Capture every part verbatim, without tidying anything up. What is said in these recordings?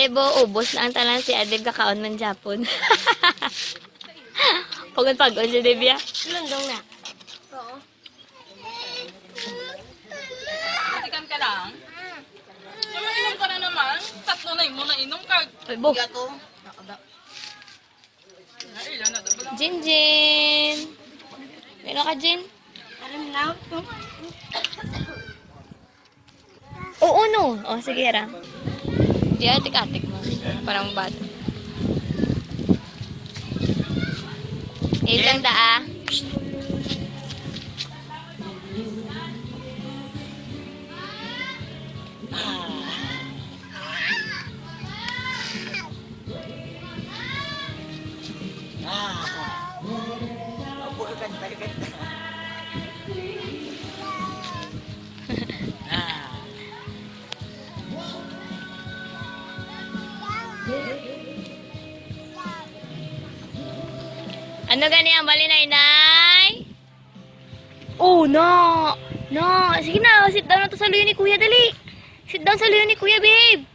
Ebo, ubos na ang tanan, si Adib kakaon man japon. Pagun-pagun si Dib, ya. Lundong na. Oo. Ikan ka lang. Ano, inom ka na naman? Tatlo na imo na inom ka. Ay, bo. Gato. Jinjin. Meron ka, Jin? Alam na. Oo, no. O, sige, ra. Di, atik-atik mo. Parang bata. Ilang daa. Ano gani ang mali, Nay, Nay? Oh, na. Na. Sige na, sit down na to sa luyo ni Kuya, dali. Sit down sa luyo ni Kuya, babe.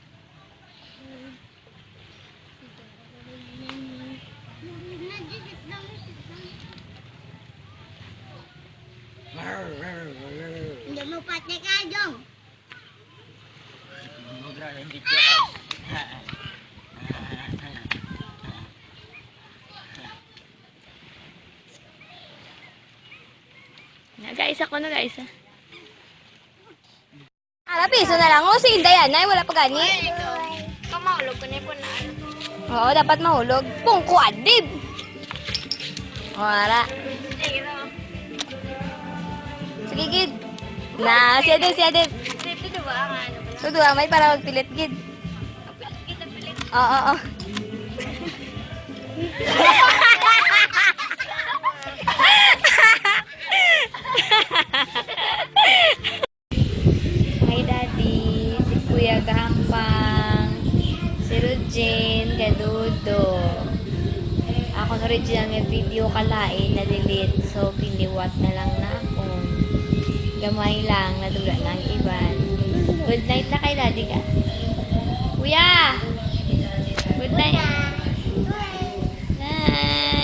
Hindi mo pati ka, Jong. Nag-aisa ko, nag-aisa. Ara, piso na lang. O, si Inday, anay, wala pa gani. Kamaulog ko na po na. Oo, dapat mahulog. Pungko, adib. O, ara. Sige, gid. Na, si Adib, si Adib. Ito, diba, ang ano pala? Ito, diba, may para magpilit, gid. Magpilit, gid, magpilit. Oo, oo. Hi, Daddy. Si Kuya gahampang. Si Rujin, gadudo. Ako na original nga video kalain na delete. So, giniwat na lang na ako. Gamay lang, nadula na ang iban. Good night na kay Daddy ka. Kuya! Good night. Night.